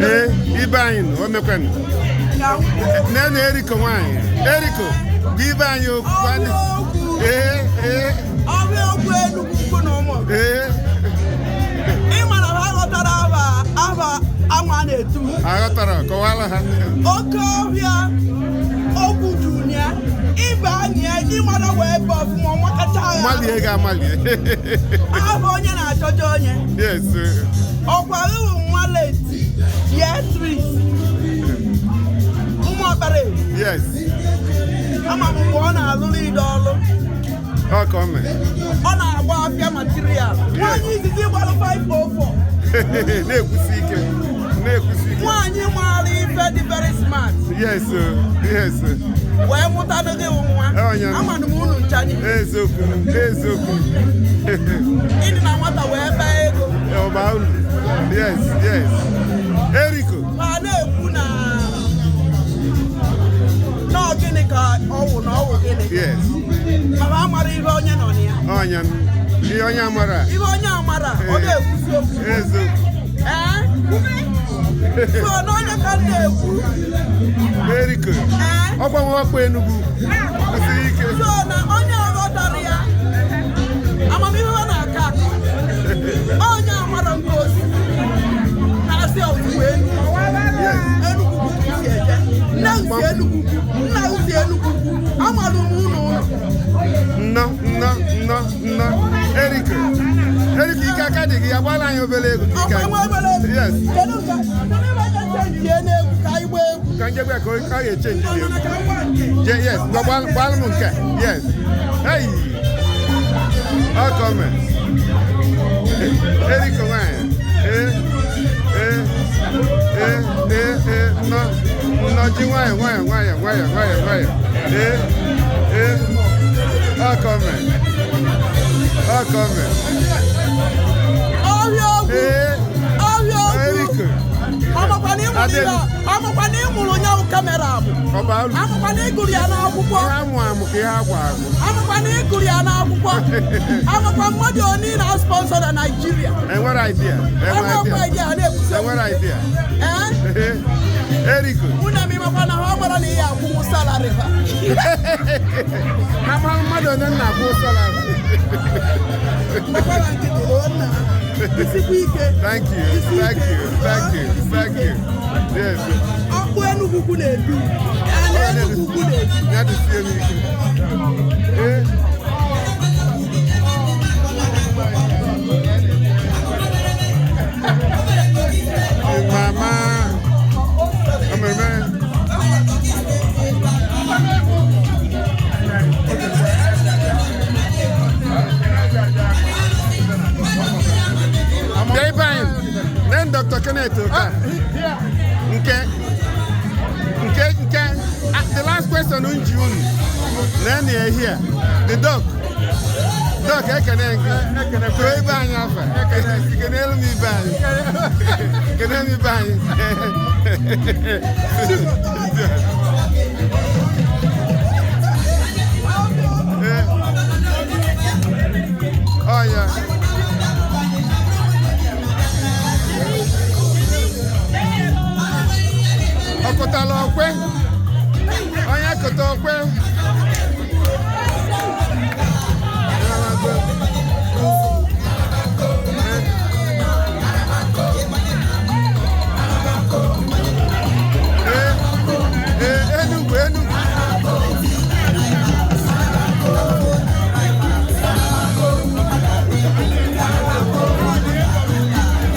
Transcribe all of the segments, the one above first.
Ee, ibe anyị nọ, o mekwanụ. Nene Eriko nwaanyị. Eriko, gwa ibe anyị okwu. Gwa. Ee, ee. Ọbịa okwu Enugwu Ukwu na ụmụ. Ee. Ị ma na ha ghọtara aba aba anwa na-etu. Aghọtara, kọwara ha. Oke ọhịa okwu juru ya. Ibe anyị ya ịmara wee be ọfụma ọmakacha ya. Malie gị amalie. Aha onye na-achọcha onye. Yes. Ọkwa iwu nwa leti Beatrice. Ụmụ ọkpara. Yes. Ama m mgbe ọ na-alụrụ ide ọlụ. Ọ ka o mere. Ọ na-agba afịa material. Nwaanyị izizi gbalụ 504. Na-ekwusi ike. Na-ekwusi ike. Nwaanyị maara ife dị very smart. Yes, yes. Wee mụtanụ gị nwa. Onye. Amanụ m unu ncha niile. Eziokwu, eziokwu. Ịdị na nwata wee bee ego. Ọba ulu. Yes. Eriko. Ma na-ekwu na nọọ gịnị ka ọwụ na ọwụ gịnị. Mana amara ihe onye nọ na ya. Onye ihe onye amara. Ihe onye amara, ọ na-ekwusi okwu. Eziokwu. Ee? So n'onye ka m na-ekwu. Eriko. Ee? Ọkwa nwa ọkwa Enugu. Kwụsịrị ike. So na onye ghọtara ya, amamihe ọ na-akọ akọ. Onye amara nke osi na-asị ọwụwa Enugu. Enugu bụ ka isi eje. Nne m si Enugu ukwu, nna m si Enugu ukwu. Amara m ụlọ ụlọ. Nnọ, nnọ, nnọ, nnọ. Eriko. Eriko, ike aka dị gị, agbala anyị obere egwu ka ike. Ọkwa nwa obere egwu. Yes. Kedu nke kedu ebe a ga-echenji n'egwu ka anyị gbaa egwu? Ka njekwa ka ọ ga-echenji dị egwu. Mana ka m gwa nke. Je, yes, gbalụ m nke. Yes. Hey. Ọ ka o mere. Eriko nwaanyị. Ee, ee, ee, ee, ee, nnọ, nnọ ji nwayọ, nwayọ, nwayọ, nwayọ, nwayọ, nwayọ. Ee, ee, ọ ka o mere. Ọ ka o mere. Ọhịa ogwu. Ee, Ọhịa ogwu. Eriko. Amakwa na ịmụrụ ihe amakwa na ịmụrụ nya bụ camera bụ. Ọba ulu. Amakwa na ịgụrụ ya n'akwụkwọ. Ihe amụ amụ ka ihe agwa agwụ. Amakwa na ịgụrụ ya n'akwụkwọ. Amakwa mmadụ one na sponsor na Naịjirịa. Enwere idea. Enwere Enwekwa idea. idea na-ekwusi okwu. Enwere idea. Ee? Eriko. Nwunye m ịmakwa na ha gwara na ihe akwụnwụ salary ha. Ha mara mmadụ one nna akwụ salary. Gbakwara nkịtị o nna. Isikwa ike. Thank you, thank you, thank you, thank you. Yes. Ọkpụ Enugu ukwu na-edu. Ya na Enugu ukwu na-edu. Ya dịsie m ike. Ee. Mama. Omeme. Bịa ibe anyị. Nen Dr. Kenneth Oka. Nke nke nke ah, the last question m ji unu. Nen ya here. The doc. Doc, ekene gị. Tụọ ibe anyị afa. Kenelu m ibe anyị. Kenelu m ibe anyị. Eh. Oh yeah. Ọkụtala okwe. Onye kụta okwe. Ee, ee, Enugu, Enugu.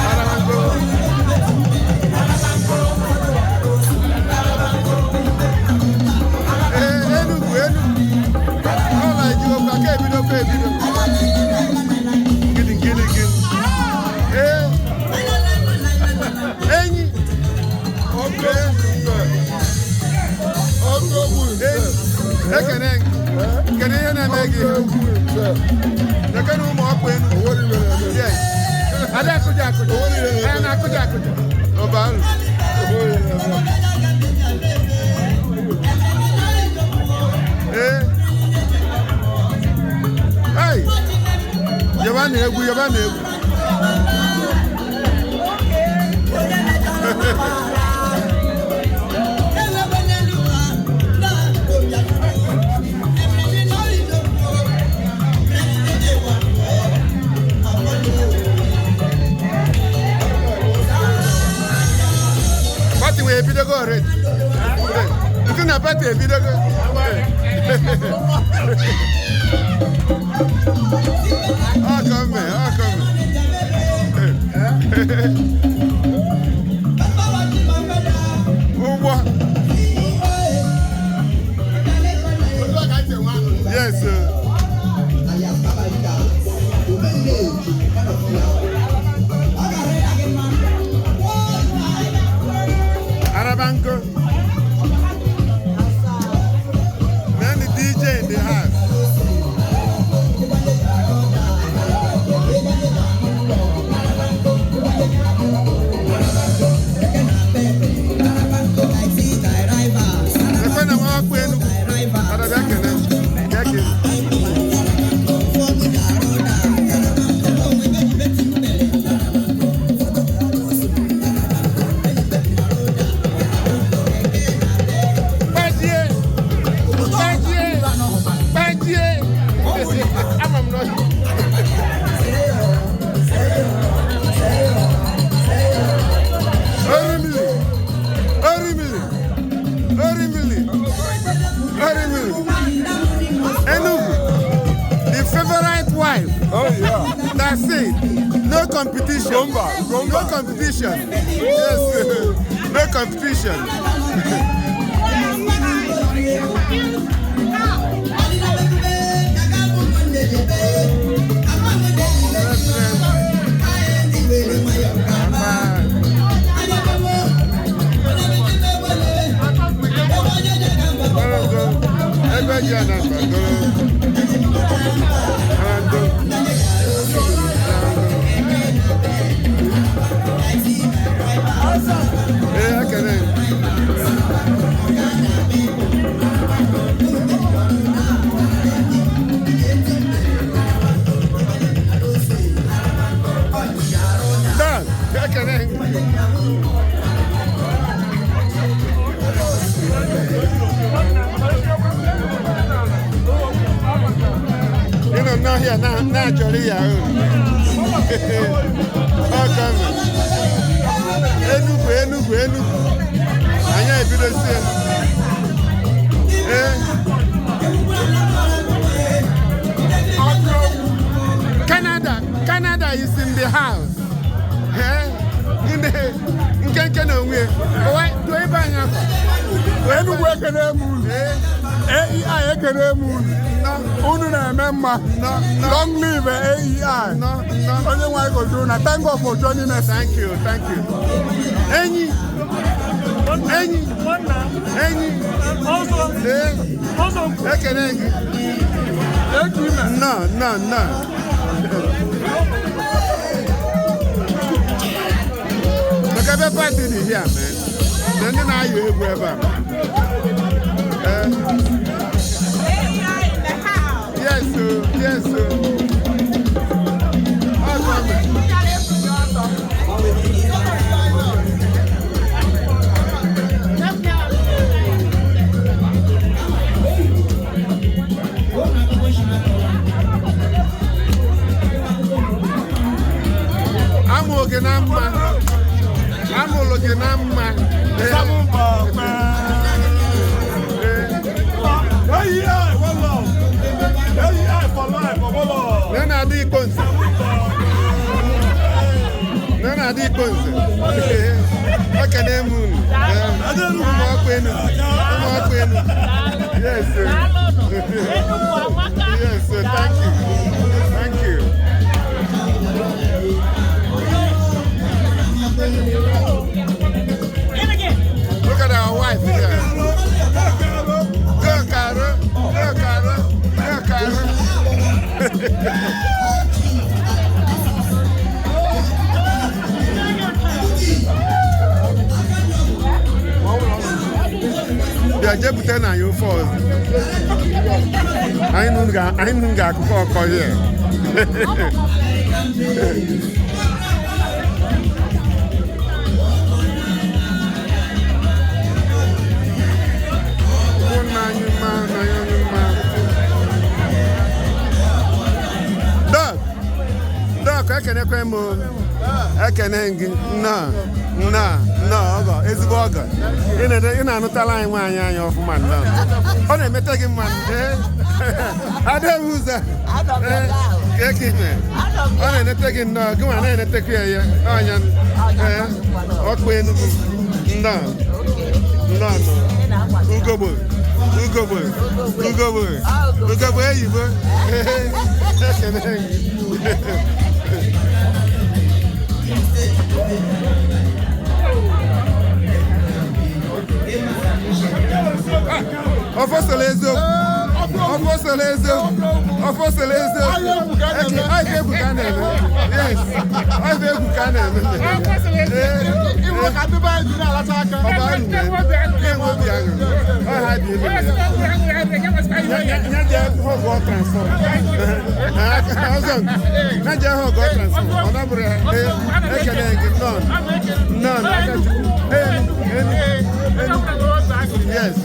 Aramango. Ee, Enugu, Enugu. Ọ na-eji okwu aka ebido kwa ebido. Gịnị, gịnị, gịnị? Ee, enyi. Ee. Enyi. Ekene gị. Kedu ihe na-eme gị? Lekene ụmụ ọkpụ Enugu. Yes. Ada akụja akụja. Ee, na-akụja akụja. Ọba uru. Ee. Hey! Yaba na egwu, yaba na egwu. ebidogo already. Ntị na party ebidogo. Ọ kọme, ọ kọme. Ụgbọ. Yes, sir. Arabanko. Man, the DJ in the house. Ekwe na nwa akpụ Enugu. Ada bịa kene. Bịa kene. Gbajie! Gbajie! Gbajie! Ama m n'ọhịa. Orimili! Orimili! Orimili! Orimili! Enugu, the favorite wife. Oh yeah. That's it. No competition. Gomba, Gomba. No competition. Yes. No competition. Ebe ji anagba goro. Ando. Ee, ekene. Dan, ekene. Ị nọ n'ọhịa na-achọrọ ya ahụ. Ọ kọme. Enugwu, Enugwu, Enugwu. Anyị ebidozie. Ee. Canada, Canada is in the house. Ee. Ndị nkenke na onwe ya. Ụwa tụọ ebe anyị akwa. Enugwu, ekene m unu. Ee. AEI, ekene m unu. Nnọọ. Unu na-eme mma. Nnọọ, nnọọ. Long live AEI. Nnọọ, nnọọ. Onye nwe anyị gozie unu. Thank God for joining us. Thank you, thank you. Enyi. Enyi. Enyi. Ee. Ekene gị. Eki ime. Nnọọ, nnọọ, nnọọ. Maka ebe party dị here, man. Na ndị na-ayọ egwu ebe a. Ee. Yes, o, yes, o. Ọ gọọmenti. Amụrụ gị na mma. Amụrụ gị na mma. Ee. Ee. AEI, one love. AEI for life, for love. Nne na-adị ikpo nze. Nne na-adị ikpo nze. Ekene m unu. Ee. Ụmụ ọkụ Enugu. Ụmụ ọkụ Enugu. Yes, sir. Yes, sir. Thank you. Thank you. Look at our wife here. Go, Caro. Go, Caro. Go, Caro. Bịa jee bute na anyị ofe ọzọ. Anyị nụ ga-akụkọ ọkọ here. Ụmụnna anyị mma na anyị mma. Doc, Doc, ekenekwe m o. Ekene gị, nnọọ, nnọọ, nnọọ, ọgọ, ezigbo ọgọ. Ị na-anụtala anyị nwaanyị anyị ọfụma, nnọọ. Ọ na-emete gị mma. Ee. Ada ụzọ. Ee, ka eke ime. Ọ na-enete gị nnọọ, gị nwa na-enetekwa ya ya. Ọnya. Ee, ọkpụ Enugu. Nnọọ. Nnọọ nọ. Ugogbe. Ugogbe. Ugogbe. Ugogbe oyibo. Ekene gị. Ọfọ sọrọ eziokwu. Ọfọ sọrọ eziokwu. Ọfọ sọrọ eziokwu. Eke, ọ ife egwu ka a na-eme. Yes. Ọ ife egwu ka a na-eme. Ee. Iwe ka ndị be anyị ji na-alacha aka. Ọ bụ aṅụrị. Na-enwe obi aṅụrị. Ọ ha dị elu. Ya jee họgọ transformer. Ọzọ, ya jee họgọ transformer. Ọ nabụrụ ya. Ee, ekele gị, nnọọ. Nnọọ, aka Chukwu. Enu, enu, enu. Yes.